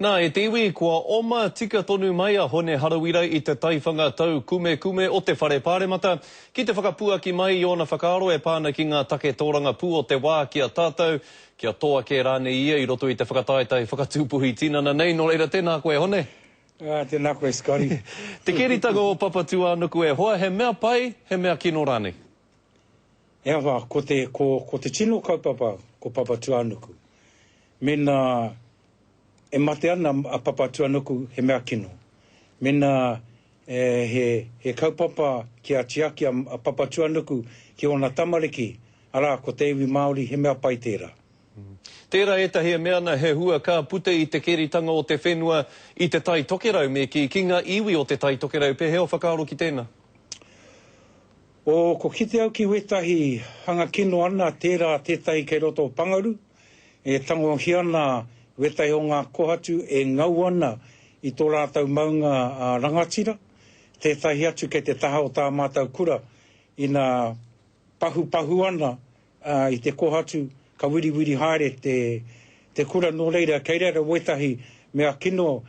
Nā, e te iwi, kua oma tika tonu mai a Hone Harawira i te taiwhanga taukumekume o te Whare Pāremata ki te whakapuaki mai i ōna whakaaro e pā ana ki ngā take tōrangapū o te wā ki a tātou, kia toa kē rānei ia i roto i te whakataetae whakatūpuhi tinana nei. Nō reira, tēnā koe, Hone. Ā, tēnā koe, Scotty. Te keritanga o Papatūānuku e hoa, he mea pai, he mea kino rānei? E hoa, ko te, ko, ko te tino kaupapa ko Papatūānuku. Mēnā e mate ana a Papatūānuku, he mea kino. Mēnā he, he kaupapa kia tiaki a Papatūānuku ki ōna tamariki, arā, ko te iwi Māori, he mea pai tērā. Tērā ētahi e mea ana he hua ka puta i te keritanga o te whenua i Te Tai Tokerau, me kī, ki ngā iwi o Te Tai Tokerau, pēhea ō whakaaro ki tēnā? O, ko kite au ki wētahi hanga kino ana tērā tētahi kei roto o Pangaru, e tangohia ana wētahi o ngā kohatu e ngau ana i tō rātou maunga rangatira, tētahi atu kei te taha o tā mātou kura ina pahupahu ana i te kohatu ka wiriwiri haere te te kura nō reira kei reira wētahi mea kino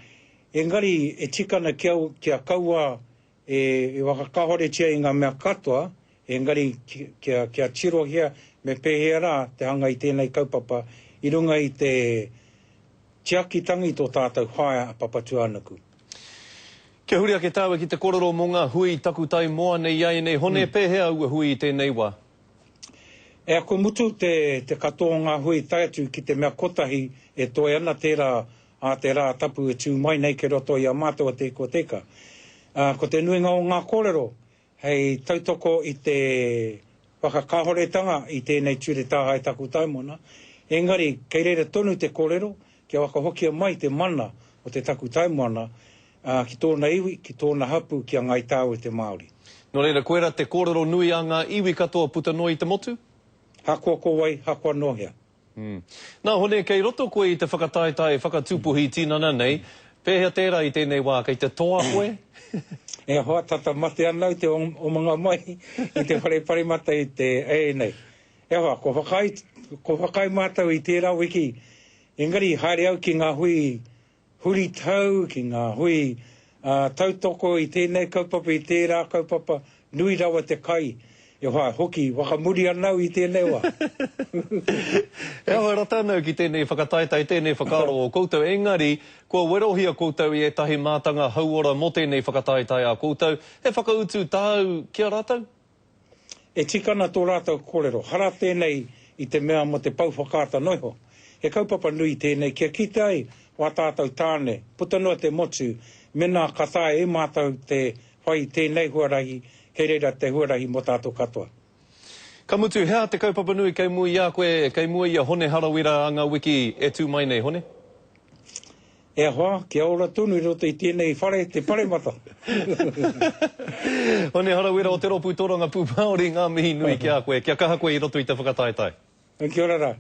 engari e tika ana ki au kia kaua E whakakahoretia i nga mea katoa, engari kia, kia tirohia me pehea ra te hanga i tenei kaupapa i runga i te tiakitanga i to tatou whaea a Papatuanuku. Kia huri ake tāua ki te korero mō ngā hui takutai moana i āianei Hone, pēhea aua hui i tēnei wā? E ako mutu te, te katoa o ngā hui tae atu ki te mea kotahi e toe ana tērā ā te Rā Tapu e tū mai nei ki roto i a mātou a Te Ika o Te Ika. Ā, ko te nuinga o ngā kōrero hei tautoko i te whakakāhoretanga i tēnei ture tāhae takutaimona, engari kei reira tonu te kōrero kia whakahokia mai te mana o te takutaimoana ki tōna iwi, ki tōna hapū, ki a Ngāi Tāua te Māori. Nō reira, koirā te kōrero nui a ngā iwi katoa puta noa i te motu? Hakoa ko wai, hakoa nō hea. Nā Hone, kei roto koe i te whakataetae whakatūpuhi tinana nei, pēhea tērā i tēnei wā, kei te toa koe? E hoa, tata mate ana au te omanga mai i te whare paremata i te ēnei. E hoa, kua whakaae, kua whakaae mātou i tērā wiki, engari haere au ki ngā hui huritau, ki ngā hui tautoko i tēnei kaupapa, i tērā kaupapa, nui rawa te kai, e hoa, hoki whakamuri ana au i tēnei wā. E hoa, rata ana au ki tēnei whakataetae, tēnei whakaaro o koutou, engari, kua werohia koutou i ētahi mātanga hauora mō tēnei whakataetae a koutou, he whakautu tāu ki a rātou? E tika ana tō rātou kōrero, hara tēnei i te mea mō te pou whakaata noa iho. He kaupapa nui tēnei kia kite ai wā tātou tāne, puta noa te motu, mēnā ka taea e mātou te whai i tēnei huarahi, kei reira te huarahi mō tātou katoa. Ka mutu, he aha te kaupapa nui kei mua i a koe, kei mua i a Hone Harawira a ngā wiki e tū mai nei, Hone? E hoa, kia ora tonu i roto i tēnei whare te paremata. Hone Harawira o Te Rōpū Torangapū Māori, ngā mihi nui ki a koe. Kia kaha koe i roto i te whakataetae. Kia ora rā.